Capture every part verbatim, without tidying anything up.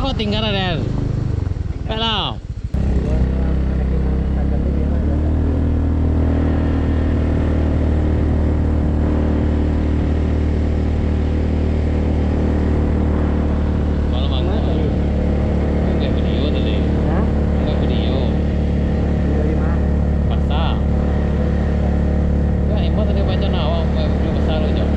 Kok tinggal, Den? Baiklah. Malam aku. Bukan video tadi. Hah? Bukan video. Video di mana? Pasar. Bukan, imbau tadi baca nak awak bukan video pasar tu, Cok.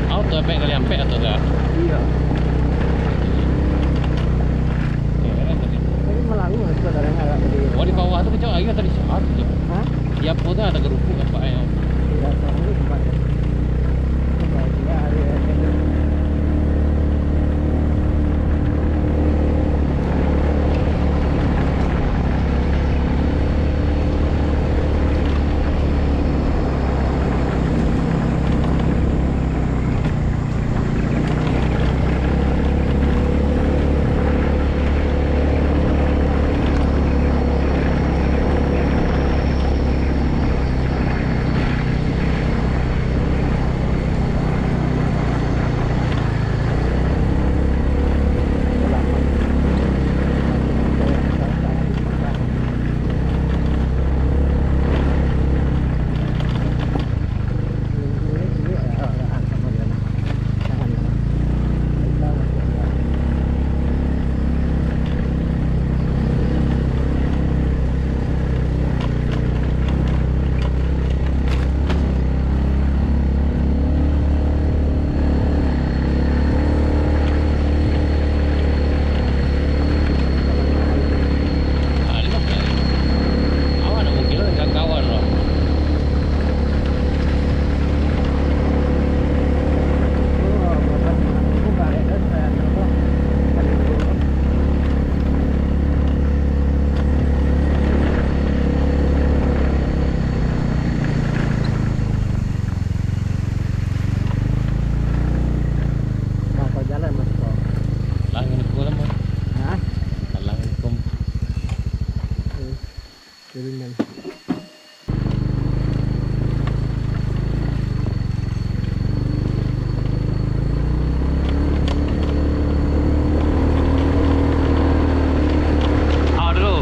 Auto efek kali ampek atau enggak? Iya. Oke, keren tadi. Tapi melalu, saudara, nggak tadi. Oh, di bawah tu kejap air tadi siapa tu? Hah? Di apa tu ada gerupuk apa yang? Tidak tahu tempat. Coba, coba hari ini. Ah, limo kali. Awak nak mungkin lah dengan kawan lah. Nah, kau jalan, Mas, kau. Langin ko lah, Mas. Hah? Langin ko. Eh, turunan. Awak dulu.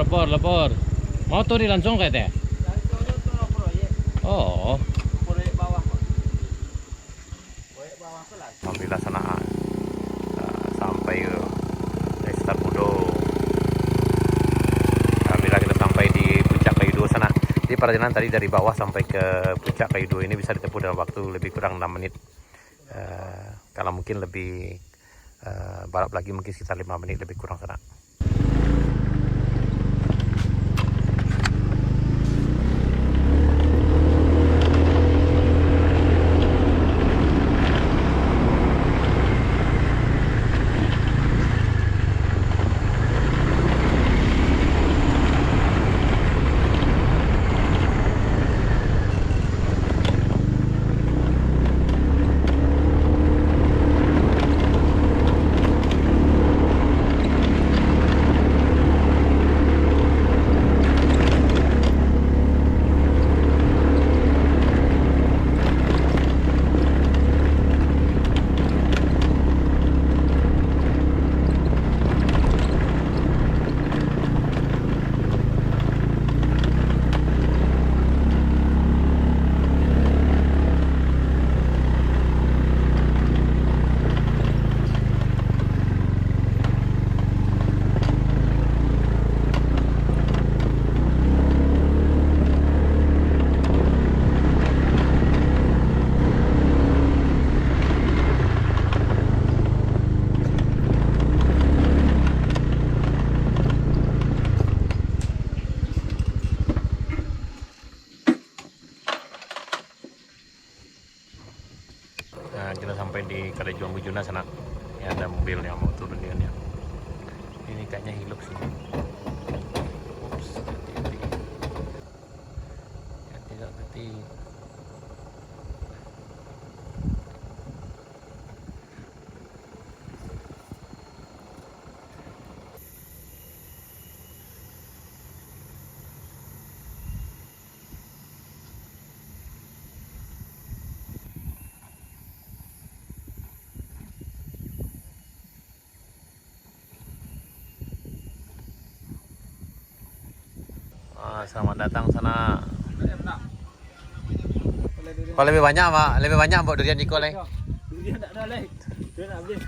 Lapor, lapor. Mau tu di langsung ka teh? Langsungnyo tu proyek. Oh. Proyek bawah, Pak. Proyek bawah tu lah. Alhamdulillah, sanak, ah, sampai ke Star Kudo. Alhamdulillah, kita sampai di Puncak Kayu Duo, sanak. Jadi, perjalanan tadi dari bawah sampai ke Puncak Kayu Duo ini bisa ditempuh dalam waktu lebih kurang enam menit. Eh, kalau mungkin lebih, eh, balap lagi, mungkin sekitar lima menit lebih kurang, sanak. Nah, kita sampai di Kadajuang Bujuna, sanak. Ya, ada mobil yang mau turun dia nih. Ini kayaknya Hilux nih. Ups, hati-hati. Hati-hati. Ah, selamat datang, sanak. Kalau lebih banyak, Mak, lebih banyak buat durian iko, leh. Durian tak ada, leh. Durian habis.